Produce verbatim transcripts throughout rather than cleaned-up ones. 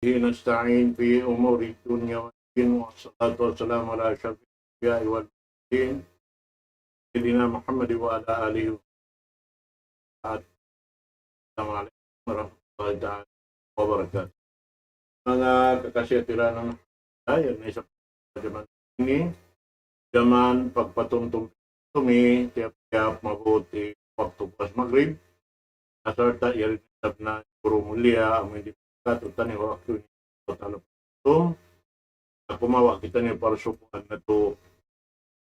وبه نستعين في أمور الدنيا والدين، والصلاة والسلام على أشرف الأنبياء والمرسلين سيدنا محمد وعلى آله وصحبه. السلام عليكم ورحمة الله تعالى وبركاته. Manga kakasi ha tiranan, yan na isab jaman ini, jaman pagpatumtum tumi, tiyap-tiyap maabut in waktu puas magrib, sarta' yari na isab na guru mulia, amu in di' katu'taniyu waktu ini, Allah Ta'ala patumtum, aku mawa kitaniyu parsukuan natu',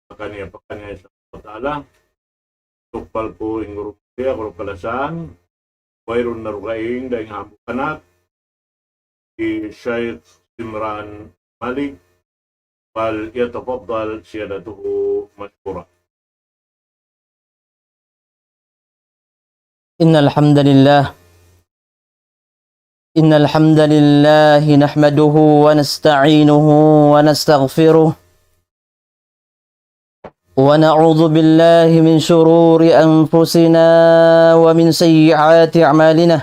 pakaniya, pakaniya sa Allah Ta'ala, tukbal ku in guru mulia, guru kalasahan, wayruun na dugaing dayn ha hambuuk anak, hi Shaykh Imran Malik, فليتفضل سيادته مشكورا. إن الحمد لله، إن الحمد لله نحمده ونستعينه ونستغفره، ونعوذ بالله من شرور أنفسنا ومن سيئات أعمالنا.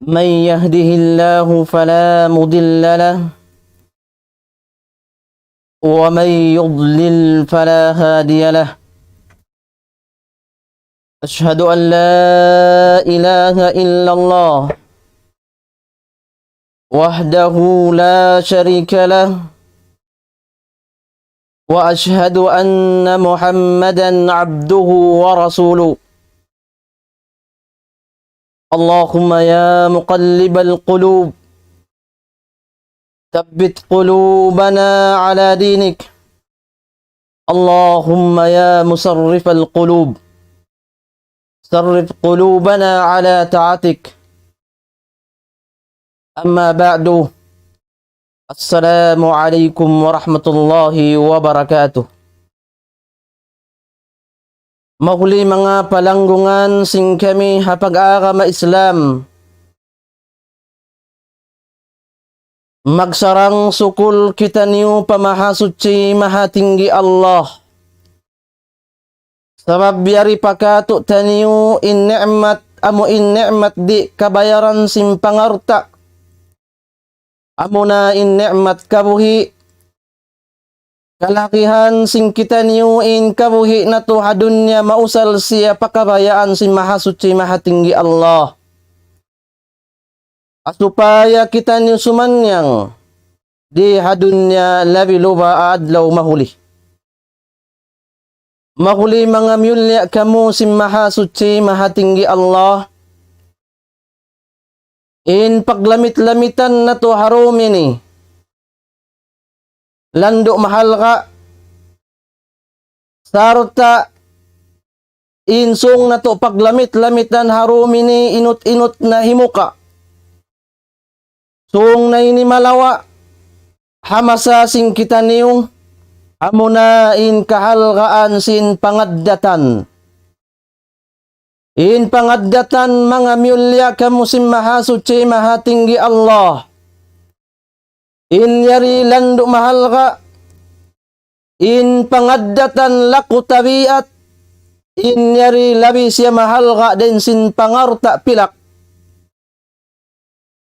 من يهده الله فلا مضل له، ومن يضلل فلا هادي له. أشهد أن لا إله إلا الله وحده لا شريك له، وأشهد أن محمدا عبده ورسوله. اللهم يا مقلب القلوب، ثبت قلوبنا على دينك. اللهم يا مصرف القلوب، صرف قلوبنا على طاعتك. أما بعد، السلام عليكم ورحمة الله وبركاته. Mahuli manga palanggungan sin kami ha pag-agama Islam. Magsarang-sukul kitaniyu pa Mahasuchi Mahatinggi Allah. Sabab yari pa katu'taniyu in ni'mat, amu in ni'mat di' kabayaran sin pangalta'. Amuna in ni'mat kabuhi'. Kalagihan sin kitaniyu in kabuhi' natu' ha dunya mausal siya pa kabayaan sin Mahasuchi Mahatinggi Allah. Ha supaya kitaniyu sumannyang di ha dunya labi luba' adlaw mahuli. Mahuli manga miyulliya kamu sin Mahasuchi Mahatinggi Allah. In paglamit-lamitan natu' ha dum ini landu' mahalga', sarta' in sung natu' paglamit-lamitan ha dum ini inut-inut na himuka'. Sung na ini malawa' ha masa sin kitaniyu, amuna in kahalgaan sin pangaddatan. In pangaddatan manga miyulliya kamu sin Mahasuchi Mahatinggi Allah. In yari landu' mahalga', in pangaddatan laku tabiat, in yari labi siya mahalga' dayn sin pangalta' pilak.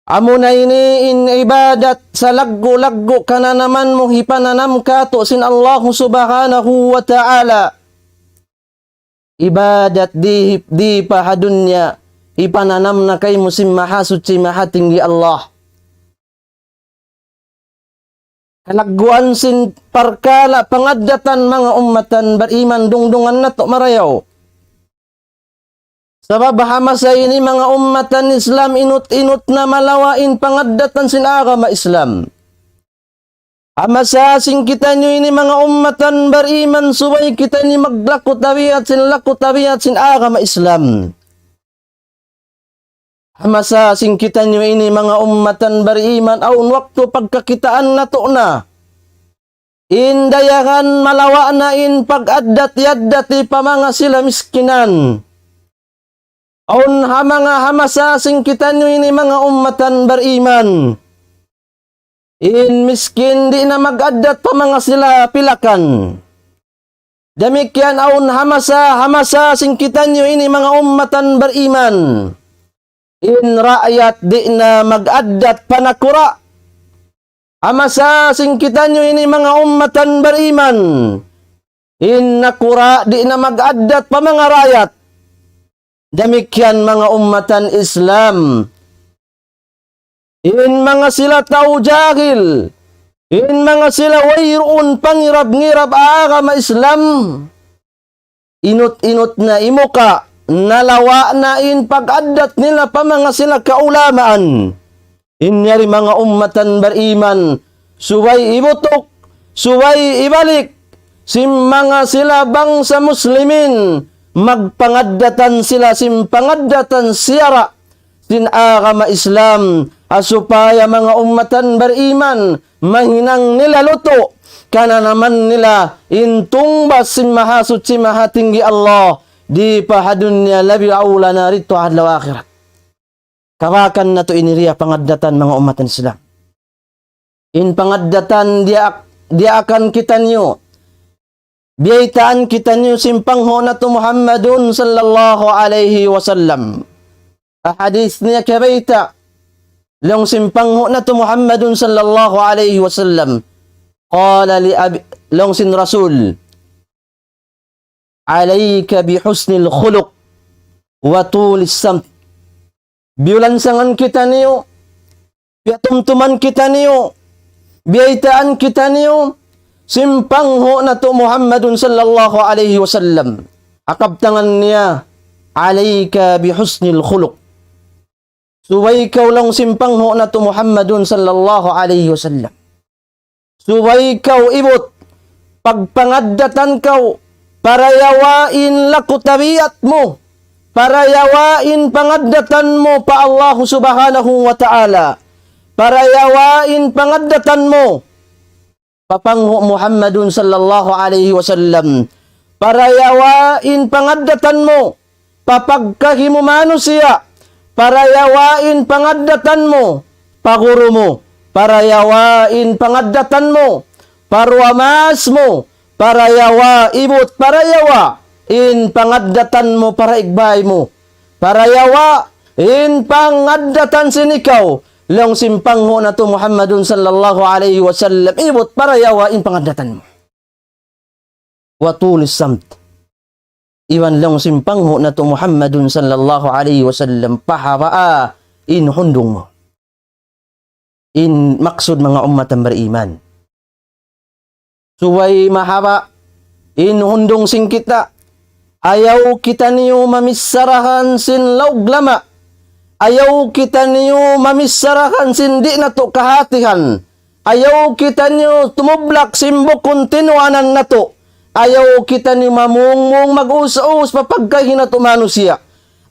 Amuna ini in ibadat salaggu'-laggu' kananaman mu hipananam katu' sin Allahu Subhanahu wa Ta'ala. Ibadat di, di pa ha dunya, hipananam na kaymu sin Mahasuchi Mahatinggi Allah. Kalagguan sin parkala' pangaddatan manga ummatan bariman dungdungan natu' marayaw. Sabab ha masa ini manga ummatan Islam inut-inut na malawa' in pangaddatan sin agama Islam. Ha masa sin kitaniyu ini manga ummatan bariman subay kitaniyu maglaku tabiat sin laku tabiat sin agama Islam. Ha masa sin kitaniyu ini manga ummatan bariman awn waktu pagkakitaan natu' na. In dayahan malawa' na in pag-addat-yaddati pa manga sila miskinan. Awn ha manga ha masa sin kitaniyu ini manga ummatan bariman. In miskin di' na mag-addat pa manga sila pilakan. Damikkiyan awn ha masa, ha masa sin kitaniyu ini manga ummatan bariman. In raayat di' na mag-addat pa nakura'. Amasa sin kitaniyu ini manga ummatan bariman. In nakura' di' na mag-addat pa manga raayat. Damikkiyan manga ummatan Islam. In manga sila tau jahil. In manga sila wayruun pangirab-ngirab agama Islam. Inut-inut na imuka, nalawa' na in pag-addat nila pa manga sila kaulamaan. In yari manga ummatan bariman, subay ibutuk, subay ibalik, sin manga sila bangsa muslimin, magpangaddatan sila sin pangaddatan siyara', sin agama Islam, ha supaya manga ummatan bariman, mahinang nila lutu', kananaman nila in tungbas sin Mahasuchi Mahatinggi Allah, di pa ha dunya labi awla na didtu ha adlaw akhirat. Kabakan natu' ini riya pangaddatan manga ummatan Islam. In pangaddatan diya-, diyaakan kitaniyu. Biyaytaan kitaniyu sin panghu' natu' Muhammadun sallallahu alayhi wasallam. Ha hadith niya kiyabayta'. Laung sin panghu' natu' Muhammadun sallallahu alayhi wasallam. Qala li abi-, laung sin Rasul. عليك بحسن الخلق وطول الصمت. Biyulansangan kitaniyu, piyatumtuman kitaniyu, biyaytaan kitaniyu, sin panghu' natu' Muhammadun sallallahu alayhi wasallam. Ha kabtangan niya, عليك بحسن الخلق. Subay kaw laung sin panghu' natu' Muhammadun sallallahu alayhi wasallam. Subay kaw ibut, pagpangaddatan kaw, parayawa in laku tabiat mu, parayawa in pangaddatan mu pa Allahu subhanahu wa ta'ala, parayawa in pangaddatan mu pa panghu' Muhammadun sallallahu alayhi wasallam, parayawa in pangaddatan mu pa pagkahi mu manusiya', parayawa in pangaddatan mu pa guru mu, parayawa in pangaddatan mu pa duwa mas mu, parayawa ibut, parayawa in pangaddatan mu pa daygbay mu, parayawa in pangaddatan sin ikaw, laung sin panghu' natu' Muhammadun sallallahu alayhi wasallam, ibut parayawa in pangaddatan mu. وطول الصمت. Iban laung sin panghu' natu' Muhammadun sallallahu alayhi wasallam, pahabaa in hundung mu. In maksud manga ummatan bariman. Subay mahaba' in hundung sin kita. Ayaw kitaniyu mamissarahan sin laug lama'. Ayaw kitaniyu mamissarahan sin di' natu' kahatihan. Ayaw kitaniyu tumublak sin bukun tinuanan natu'. Ayaw kitaniyu mamungmung mag-us-us pa pagkahi natu' manusiya'.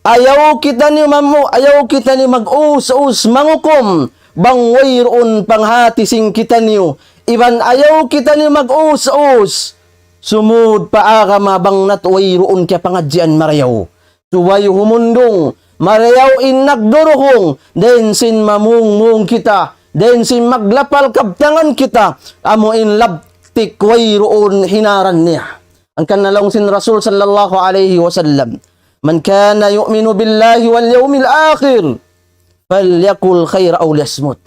Ayaw kitaniyu mamu-, ayaw kitaniyu mag-us-us mangukum bang wayruun panghati sin kitaniyu. Iban ayaw kitaniyu mag-us-us sumud pa agama bang natu' wayruun kiyapangadjian marayaw. Subay humundung marayaw in nagduruhung, dayn sin mamungmung kita, dayn sin maglapal kabtangan kita, amu in labtik wayruun hinaran niya. Hangkan na laung sin Rasul sallallahu alayhi wasallam, من كان يؤمن بالله واليوم الآخر فليقل خيرا أو ليصمت.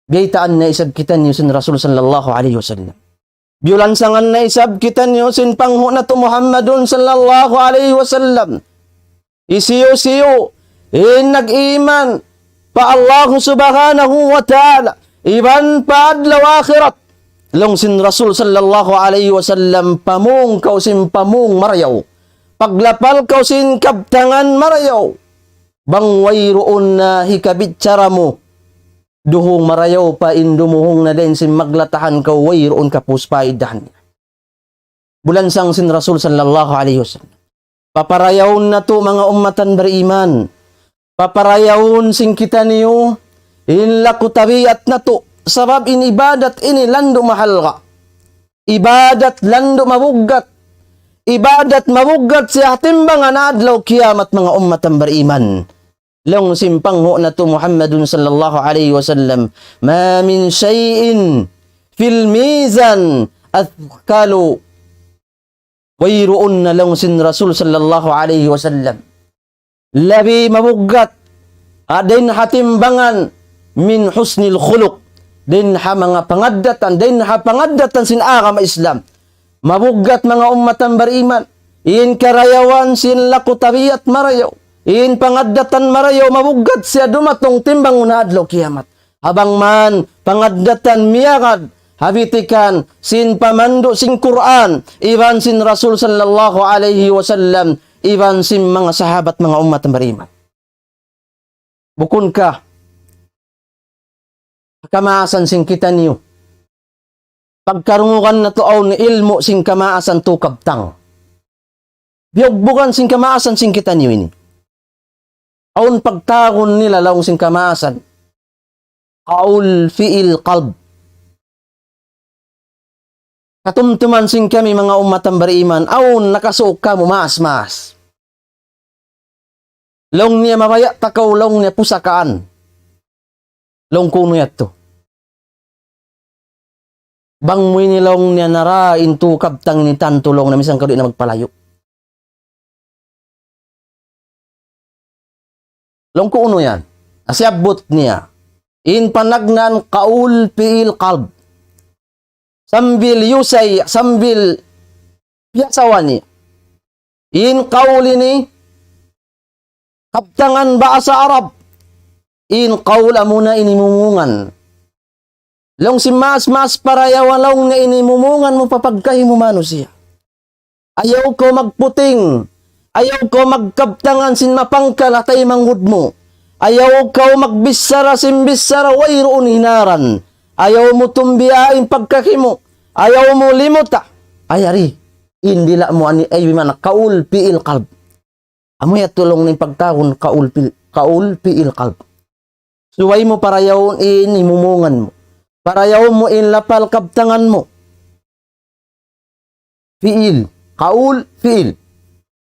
Biyaytaan na isab kitaniyu sin Rasul sallallahu alayhi wasallam. Biyulansangan na isab kitaniyu sin panghu' natu' Muhammadun sallallahu alayhi wasallam. Hisiyu-siyu in nag-iman pa Allahu subhanahu wa ta'ala iban pa adlaw akhirat. Laung sin Rasul sallallahu alayhi wasallam, pamung kaw sin pamung marayaw. Paglapal kaw sin kabtangan marayaw. Bang wayruun na hikabichara mu duhung marayaw pa in dumuhung na dayn sin maglatahan kaw wayruun kapus paidahan. Bulansang sin Rasul sallallahu alayhi wasallam. Paparayawun natu' manga ummatan bariman. Paparayawun sin kitaniyu in laku tabiat natu'. Sabab in ibadat ini landu' mahalga'. Ibadat landu' mabuggat. Ibadat mabuggat siya ha timbangan adlaw kiyamat manga ummatan bariman. Laung sin panghu' natu' Muhammadun sallallahu alayhi wasallam, ما من شيء في الميزان أثقل. Wayruun na laung sin Rasul sallallahu alayhi wasallam. Labi mabuggat ha, dayn ha timbangan min husnil khuluq. Dayn ha manga pangaddatan, dayn ha pangaddatan sin agama Islam. Mabuggat manga ummatan bariman. In karayawan sin laku tabiat marayaw. In pangaddatan marayaw, mabuggat siya dumatung timbangun ha adlaw kiyamat. Habang man pangaddatan miyagad ha bitikan sin pamandu' sin Qur'an, iban sin Rasul sallallahu alayhi wasallam, iban sin manga sahabat manga ummatan bariman. Bukun ka kamaasan sin kitaniyu. Pagkarungugan natu' awn ilmu' sin kamaasan tu kabtang. Biyugbugan sin kamaasan sin kitaniyu ini. Awn pagtawagun nila laung sin kamaasan. Qaul, fi'il, qalb. Katumtuman sin kami manga ummatan bariman, awn nakasuuk kamu maas-maas. Laung niya mabaya' ta kaw, laung niya pusakaan. Laung kunu' yadtu. Bang mu ini laung niya nara in tu kabtang ini tantu laung niya misan kaw di' na magpalayu'. Laung kunu' yan. Siyabbut niya. In panagnaan qaul fi'il qalb. Sambil yusay, sambil piyasawa niya. In qaul ini, kabtangan bahasa Arab. In qaul amuna in himumungan. Laung sin maas-maas parayawan laung niya in himumungan mu pa pagkahi mu manusiya'. Ayaw kaw magputing. Ayaw kaw magkabtangan sin mapangkal ha taymanghud mu. Ayaw kaw magbichara sin bichara wayruun hinaran. Ayaw mu tumbiya in pagkahi mu. Ayaw mu limuta. Ayari. In dila' mu ani ay bimana qaul fi'il qalb. Amu yadtu laung niya in pagtawagun qaul fi'il, qaul fi'il qalb. Subay mu parayawun in himumungan mu. Parayawun mu in lapal kabtangan mu. Fi'il, qaul, fi'il.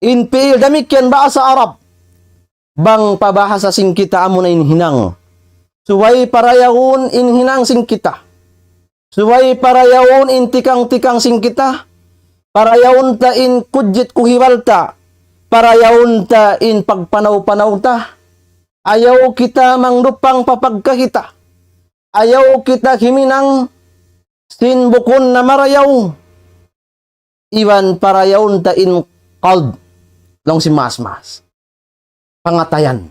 In fi'il damikkiyan bahasa Arab. Bang pa bahasa sin kita amuna in hinang. Subay parayawun in hinang sin kita. Subay parayawun in tikang-tikang sin kita. Parayawun ta in kujit kuhibal ta. Parayawun ta in pagpanaw-panaw ta. Ayaw kita mangdupang pa pagkahi ta. Ayaw kita himinang sin bukun na marayaw. Iban parayawun ta in qalb. Laung sin maas-maas. Pangatayan.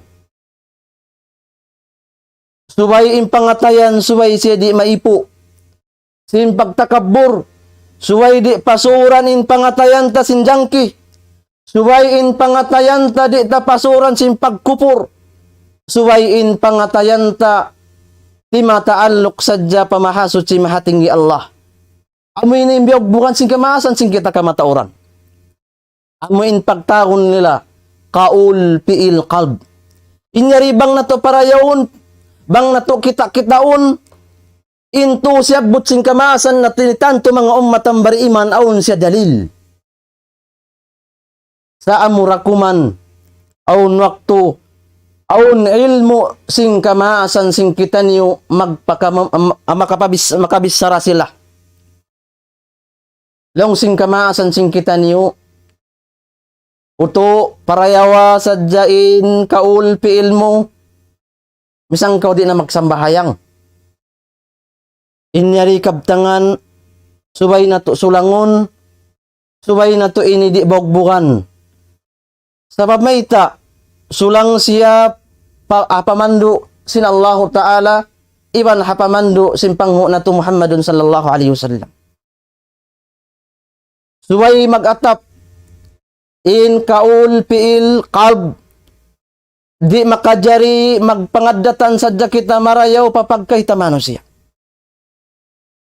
Subay in pangatayan, subay siya di' maipu' sin pagtakabbur. Subay di' pasuran in pangatayan ta sin jangki. Subay in pangatayan ta di' ta pasuran sin pagkupur. Subay in pangatayan ta di' mataalluk sadja pa Mahasuchi Mahatinggi Allah. Amu ini in biyugbugan sin kamaasan sin kita kamatauran. Amu in pagtawagun nila, qaul fi'il qalb. In yari bang natu' parayawun, bang natu' kita-kitaun, in tu siyabbut sin kamaasan natu' ini tantu manga ummatan bariman awn siya dalil. Sa' amura kuman, awn waktu, awn ilmu' sin kamaasan sin kitaniyu magpakama-, am-, makapabis-, makabichara sila. Laung sin kamaasan sin kitaniyu, utu' parayawa sadja in qaul fi'il mu, misan kaw di' na magsambahayang. In yari kabtangan, subay natu' sulangun, subay natu' ini di' bugbugan. Sabab mayta', sulang siya pa, ha pamandu' sin Allahu Ta'ala, iban ha pamandu' sin panghu' natu' Muhammadun sallallahu alayhi wasallam. Subay mag-atap in qaul fi'il qalb. Di' makajari magpangaddatan sadja kita marayaw pa pagkahi ta manusiya'.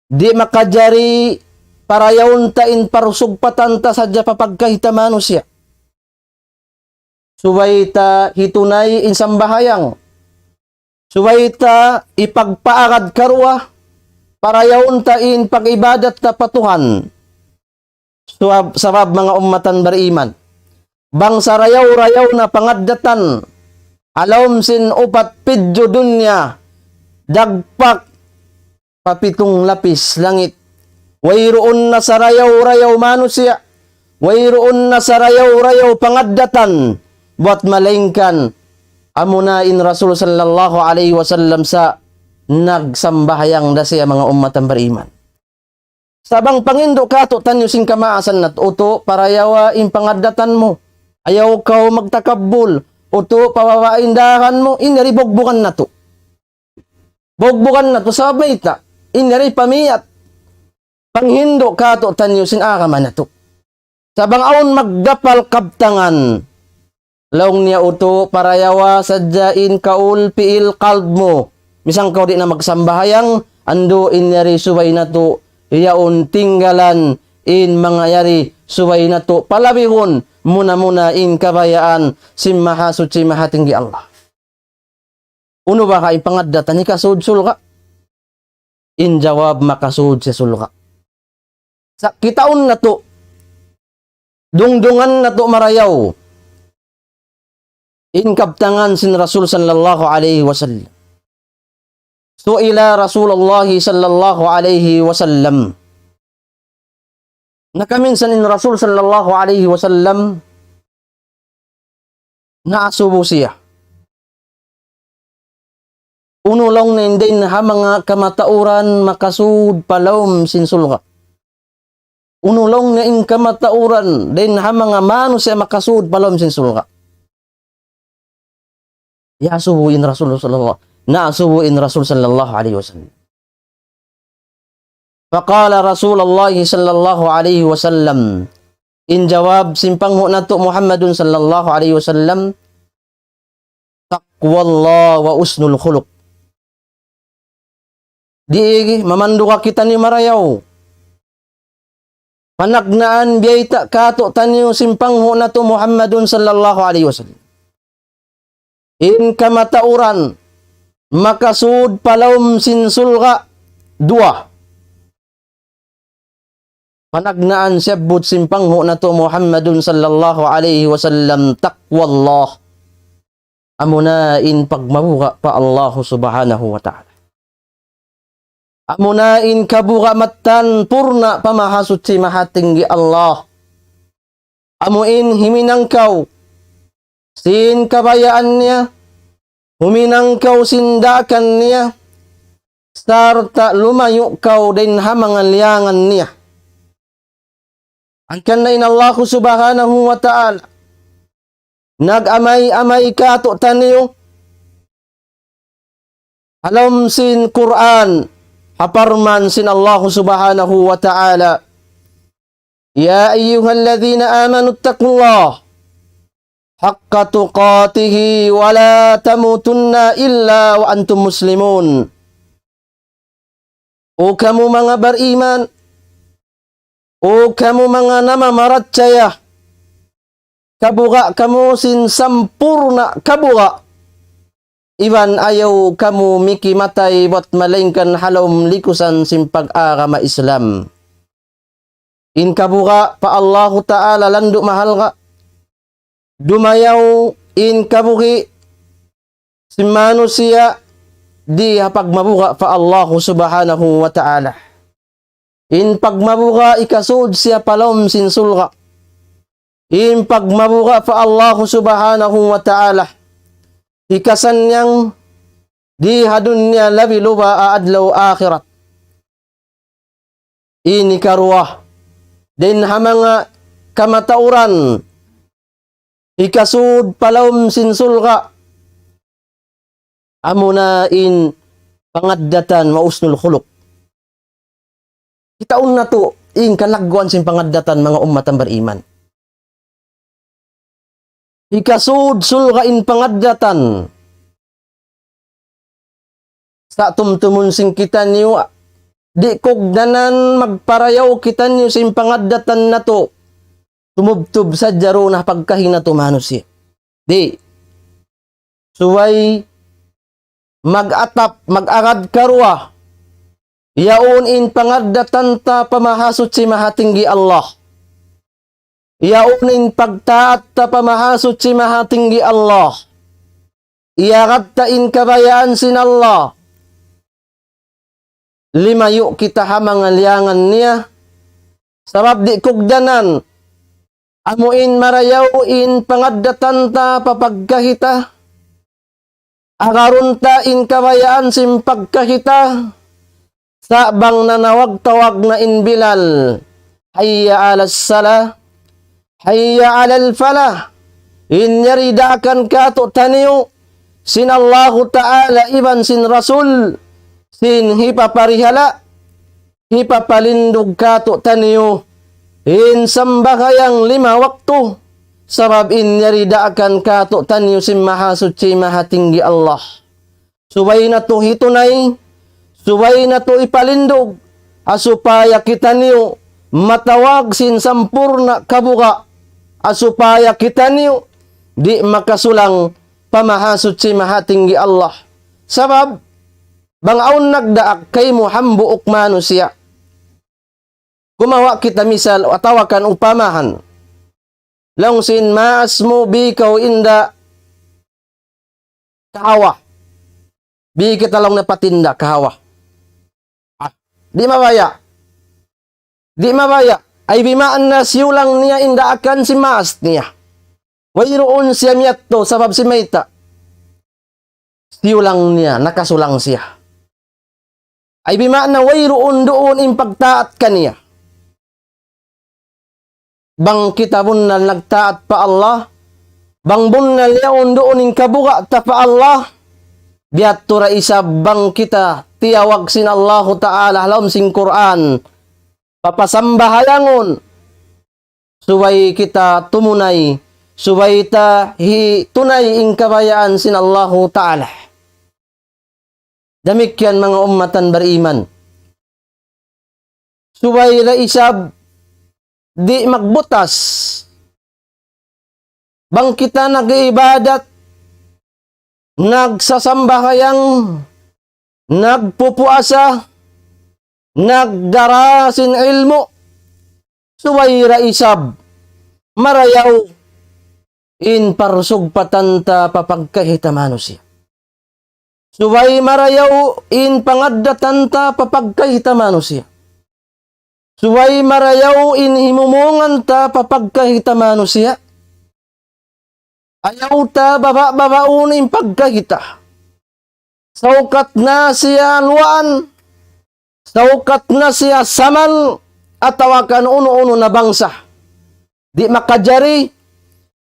Di' makajari parayawun ta in parusugpatan ta sadja pa pagkahi ta manusiya'. Subay ta hitunay in sambahayang. Subay ta ipagpaagad karuwa, parayawun ta in pag-ibadat ta pa Tuhan. Sabab, sabab manga ummatan bariman. Bang sarayaw-rayaw na pangaddatan, ha lawm sin upat pidju' dunya, dagpak pa pitung lapis langit. Wayruun na sarayaw-rayaw manusiya', wayruun na sarayaw-rayaw pangaddatan, buwat malaingkan Amuna in Rasul sallallahu alayhi wasallam sa' nagsambahayang da siya manga ummat bariman. Sa' bang panghindu' kātu'niyu sin kamaasan natu', utu' parayawa in pangaddatan mu. Ayaw kaw magtakabbul, utu' pababa' in dāhan mu, in yari bugbugan natu'. Bugbugan natu', sabab mayta', in yari pamiyat. Panghindu' kātu'niyu sin agama natu'. Sa' bang awn magdapal kabtangan, laung niya utu' parayawa sadja in kaul pi'il kalb mu. Misan kaw di' na magsambahayang, andu' in yari subay natu', yaun tinggalan in manga yari subay natu', palabihun muna-muna in kabayaan sin Mahasuchi Mahatinggi Allah. Unu baha' in pangaddatan hikasud surga'? In jawab, makasud siya surga'. Sa' kitaun natu', dungdungan natu' marayaw in kabtangan sin Rasul sallallahu alayhi wasallam. سئل رسول الله صلى الله عليه وسلم. Nakaminsan in Rasul sallallahu alayhi wasallam naasubu siya. Unu laung niya in dayn ha manga kamatauran makasud pa lawm sin surga'? Unu laung niya in kamatauran dayn ha manga manusiya' makasud pa lawm sin surga'? Iyasubu in Rasul sallallahu, naasubu in Rasul sallallahu alayhi wasallam. فقال رسول الله صلى الله عليه وسلم. In jawab sin panghu' natu' Muhammadun sallallahu alayhi wasallam, تقوى الله وحسن الخلق. Di' mamandu' kitaniyu marayaw. Panagnaan biyayta' kātu'niyu sin panghu' natu' Muhammadun sallallahu alayhi wasallam. In kamatauran makasud pa lawm sin surga' duwa. Panagnaan siyabbut sin panghu' natu' Muhammadun sallallahu alayhi wasallam, تقوى الله. Amuna in pagmabuga' pa Allah subhanahu wa ta'ala. Amuna in kabuga' mattan purna' pa Mahasuchi Mahatinggi Allah. Amu in himinang kaw sin kabayaan niya, huminang kaw sin daakan niya, sarta' lumayu' kaw dayn ha manga liyangan niya. Hangkan na in Allah subhanahu wa ta'ala nag-amay-amay kātu'niyu ha lawm sin Qur'an, ha parman sin Allah subhanahu wa ta'ala, يا أيها الذين آمنوا اتقوا الله حق تقاته ولا تموتن إلا وأنتم مسلمون. O kamu manga bariman, o kamu manga namamarachaya, kabuga' kamu sin sampurna' kabuga'. Iban ayaw kamu mikimatay bat malaingkan ha lawm likusan sin pag-agama Islam. In kabuga' pa Allahu Ta'ala landu' mahalga'. Dumayaw in kabuhi' sin manusiya' di ha pagmabuga' pa Allahu Subhanahu wa Ta'ala. In pagmabuga' hikasud siya pa lawm sin surga'. In pagmabuga' pa Allahu Subhanahu wa Ta'ala hikasannyang di ha dunya labi luba' ha adlaw akhirat. Ini karuwa dayn ha manga kamatauran hikasud pa lawm sin surga', amuna in pangaddatan wa husnul khuluq. Kitaun natu' in kalagguan sin pangaddatan manga ummatan bariman. Hikasud surga' in pangaddatan. Sa' tumtumun sin kitaniyu, di' kugdanan magparayaw kitaniyu sin pangaddatan natu'. Tumubtub sadja duun ha pagkahi natu' manusiya'. Di'. Subay mag-atap, mag-agad karuwa. Yaun in pangaddatan ta pa Mahasuchi Mahatinggi Allah. Yaun in pagtaat ta pa Mahasuchi Mahatinggi Allah. Iyagad ta in kabayaan sin Allah. Limayu' kita ha manga liyangan niya. Sabab di' kugdanan. Amu in marayaw in pangaddatan ta pa pagkahi ta. Agarun ta in kabayaan sin pagkahita, sa' bang nanawag-tawag na in Bilal, "Hayya alas salah, hayya alal falah." In yari daakan kātu'niyu sin Allahu Ta'ala iban sin Rasul, sin hipaparihala', hipapalindug kātu'niyu in sambahayang lima waktu, sabab in yari daakan kātu'niyu sin Mahasuchi Mahatinggi Allah. Subay natu' hitunay, subay natu' hipalindug, ha supaya kitaniyu matawag sin sampurna' kabuga', ha supaya kitaniyu di' makasulang pa Mahasuchi Mahatinggi Allah. Sabab, bang awn nagdaak kaymu hambuuk manusiya'. Gumawa' kita misal atawa kan upamahan. Laung sin maas mu, bi kaw inda kahawa. Bi kita laung na patinda kahawa. Ah, di' mabaya'. Di' mabaya'. Ay bimaana siyulang niya in daakan sin maas niya. Wayruun siya miyadtu sabab sin mayta'. Siyulang niya, nakasulang siya. Ay bimaana wayruun duun in pagtaat kaniya. Bang kita bunnal nagtaat pa Allah, bang bunnal yaun duun in kabuga' ta pa Allah, biya' tuud da isab bang kita tiyawag sin Allahu Ta'ala ha lawm sin Qur'an, papasambahayangun, subay kita tumunay, subay ta hitunay in kabayaan sin Allahu Ta'ala. Damikkiyan manga ummatan bariman. Subay da isab di' magbutas. Bang kita nag-iibadat, nagsasambahayang, nagpupuasa, nagdara sin ilmu', subay da isab marayaw in parsugpatan ta pa pagkahi ta manusiya'. Subay marayaw in pangaddatan ta pa pagkahi ta manusiya'. Subay marayaw in himumungan ta pa pagkahi ta manusiya'. Ayaw ta baba'-babaun in pagkahi ta. Saukat na siya luwaan, saukat na siya samal, atawa kan unu-unu na bangsa. Di' makajari,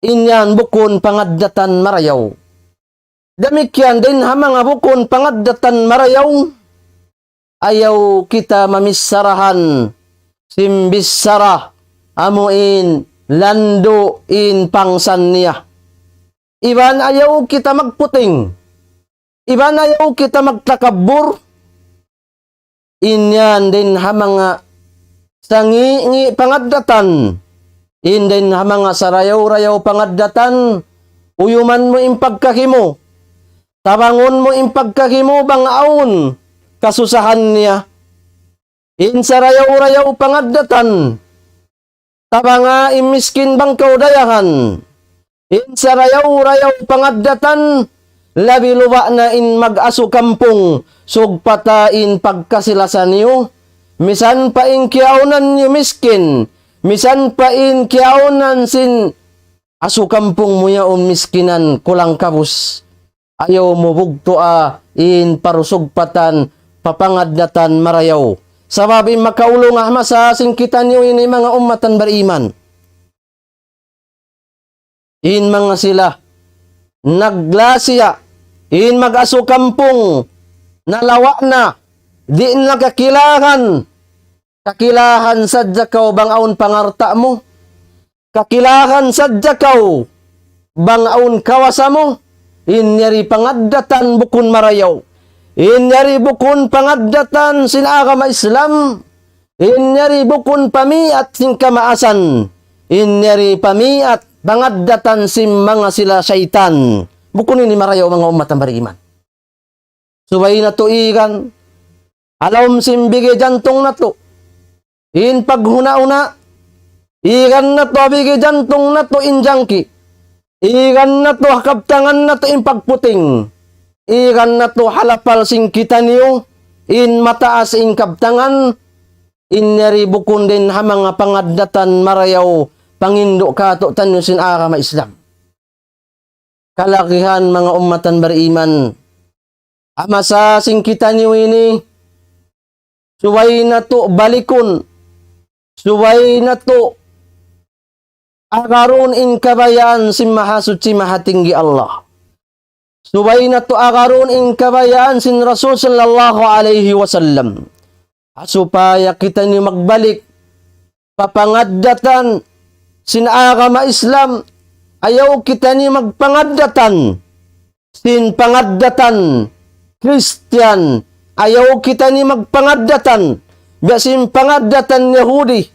in yan bukun pangaddatan marayaw. Damikkiyan dayn ha manga bukun pangaddatan marayaw, ayaw kita mamissarahan sin bissara amu in landu' in pangsan niya. Iban ayaw kita magputing. Iban ayaw kita magtakabbur. In yan dayn ha manga sangi'-ngi' pangaddatan. In dayn ha manga sarayaw-rayaw pangaddatan, uyuman mu in pagkahi mu. Tabangun mu in pagkahi mu bang awn kasusahan niya. In sarayaw-rayaw pangaddatan, tabanga in miskin bang kaw dayahan. In sarayaw-rayaw pangaddatan, labi luba' na in mag-asu kampung, sugpata in pagkasi-lasa niyu. Misan pa in kiyaunan niyu miskin, misan pa in kiyaunan sin asu kampung mu yaun miskinan kulang-kabus. Ayaw mu bugtua in parusugpatan pa pangaddatan marayaw. Sabab in makaulung ha masa sin kitaniyu ini manga ummatan bariman. In manga sila naglasiya, in mag-asu kampung, nalawa' na, di' na kakilahan, kakilahan sadja kaw bang awn pangalta' mu. Kakilahan sadja kaw bang awn kawasa mu. In yari pangaddatan bukun marayaw. In yari bukun pangaddatan sin agama Islam. In yari bukun pamiat sin kamaasan. In yari pamiat pangaddatan sin manga sila saytan. Bukun ini marayaw manga ummatan bariman. Subay natu' igan ha lawm sin bigi jantung natu'. In paghuna-huna, igan natu' ha bigi jantung natu' in jangki'. Igan natu' ha kabtangan natu' in pagputing. Igan natu' ha lapal sin kitaniyu, in mataas in kabtangan, in yari bukun dayn ha manga pangaddatan marayaw pangindu' katu'taniyu sin agama Islam. kalagihan manga ummatan bariman. Ha masa sin kitaniyu ini, subay natu' balikun, subay natu' agarun in kabayaan sin Mahasuchi Mahatinggi Allah. Subay natu' agarun in kabayaan sin Rasul sallallahu alayhi wasallam. Ha supaya kitaniyu magbalik pa pangaddatan sin agama Islam, ayaw kitaniyu magpangaddatan sin pangaddatan Kristiyan, ayaw kitaniyu magpangaddatan biya' sin pangaddatan Yahudi,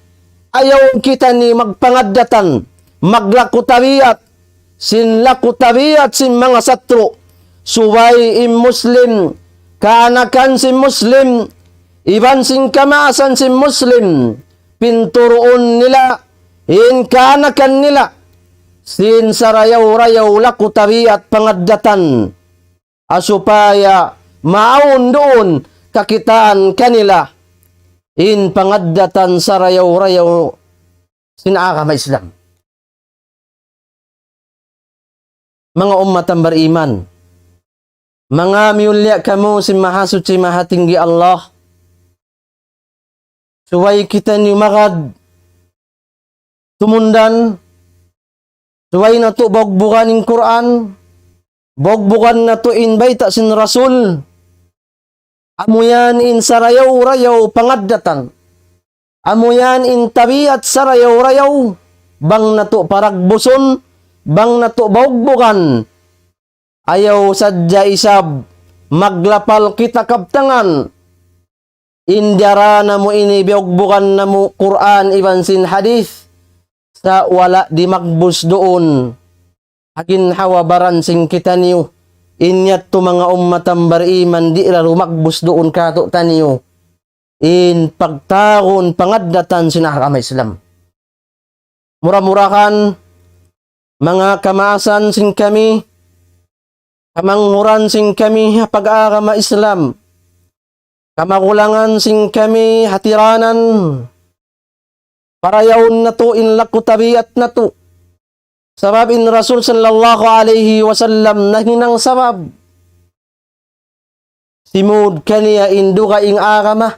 ayaw kitaniyu magpangaddatan, maglaku tabiat, sin laku tabiat sin manga satru', subay in Muslim, kaanakan sin Muslim, iban sin kamaasan sin Muslim, pinturuun nila in kaanakan nila sin sarayaw-rayaw laku tabiat pangaddatan, ha supaya maawn duun kakitaan kanila in pangaddatan sarayaw-rayaw sin agama Islam. Manga ummatan bariman, manga miyulliya kamu sin Mahasuchi Mahatinggi Allah, subay kitaniyu magad tumundan, subay natu' baugbugan in Qur'an, baugbugan natu' in bayta' sin Rasul. Amu yan in sarayaw-rayaw pangaddatan. Amu yan in tabiat sarayaw-rayaw. Bang natu' paragbusun, bang natu' baugbugan. Ayaw sadja isab maglapal kita kabtangan in diyara namu' ini, biyugbugan namu' Qur'an iban sin hadith, sa' wala' di' magbus duun ha ginhawa-baran sin kitaniyu. In yadtu manga ummatan bariman, di' da lumagbus duun kātu'niyu in pagtawagun pangaddatan sin agama Islam. Mura-murahan, manga kamaasan sin kami, kamanghuran sin kami ha pag-agama Islam, kamagulangan sin kami ha tiranan, parayawun natu' in laku tabiat natu'. Sabab in Rasul sallallahu alayhi wasallam nahinang sabab simud kaniya in dugaing agama.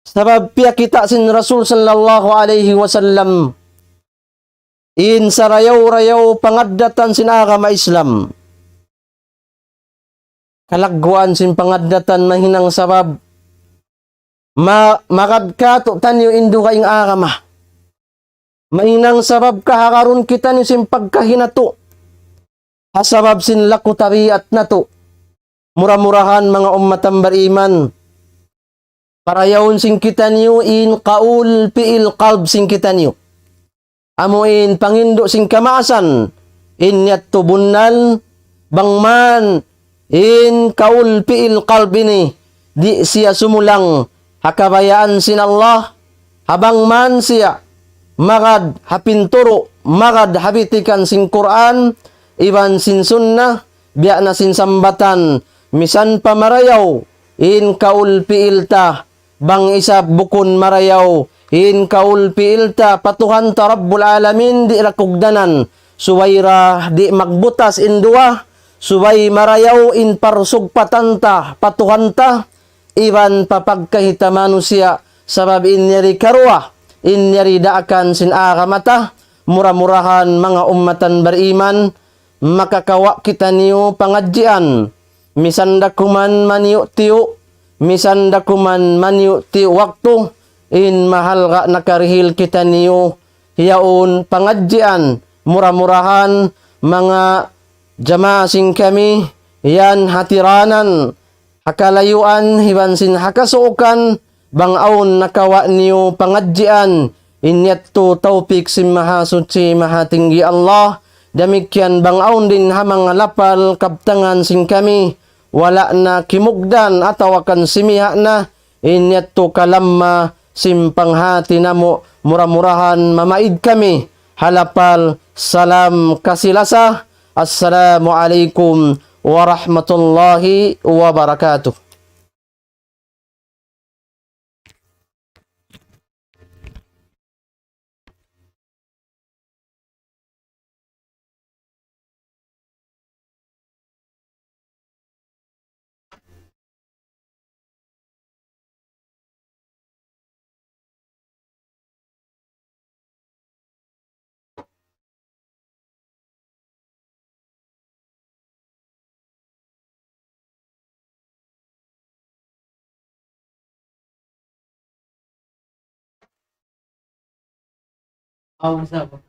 Sabab piyakita' sin Rasul sallallahu alayhi wasallam in sarayaw-rayaw pangaddatan sin agama Islam. Kalagguan sin pangaddatan mahinang sabab ma-, magad kātu'niyu in dugaing agama. Mahinang sabab kahagarun kitaniyu sin pagkahi natu'. Ha sabab sin laku tabiat natu'. Mura-murahan manga ummatan bariman, parayawun sin kitaniyu in kaul, pi'il, kalb sin kitaniyu. Amu in pangindu' sin kamaasan, in yadtu bunnal, bang man in kaul, pi'il, kalb ini, di' siya sumulang ha kabayaan sin Allah, ha bang man siya magad ha pinturu', magad ha bitikan sin Qur'an, iban sin sunnah, biya' na sin sambatan, misan pa marayaw in kaul, pi'il ta, bang isab bukun marayaw in kaul, pi'il ta pa Tuhan ta Rabbul Alamin, di' da kugdanan, subay da di' magbutas in duwa, subay marayaw in parsugpatan ta pa Tuhan ta, iban pa pagkahi ta manusiya', sabab in yari karuwa, in yari daakan sin agama ta. Mura-murahan manga ummatan bariman, makakawa' kitaniyu pangadjian, misan da kuman maniyu'-tiyu', misan da kuman maniyu'-tiyu' waktu, in mahalga' nakarihil kitaniyu yaun pangadjian. Mura-murahan manga jamaa sin kami yan ha tiranan, ha kalayuan, iban sin ha kasuukan, bang awn nakawa' niyu pangadjian, in yadtu tawpik sin Mahasuchi Mahatinggi Allah. Damikkiyan bang awn dayn ha manga lapal kabtangan sin kami, wala' na kimugdan atawa kan simiha' na, in yadtu kalamma sin panghati namu', mura-murahan mamaid kami ha lapal salam kasi-lasa. Assalamu alaykum warahmatullahi wabarakatuh. Aw, sa ba?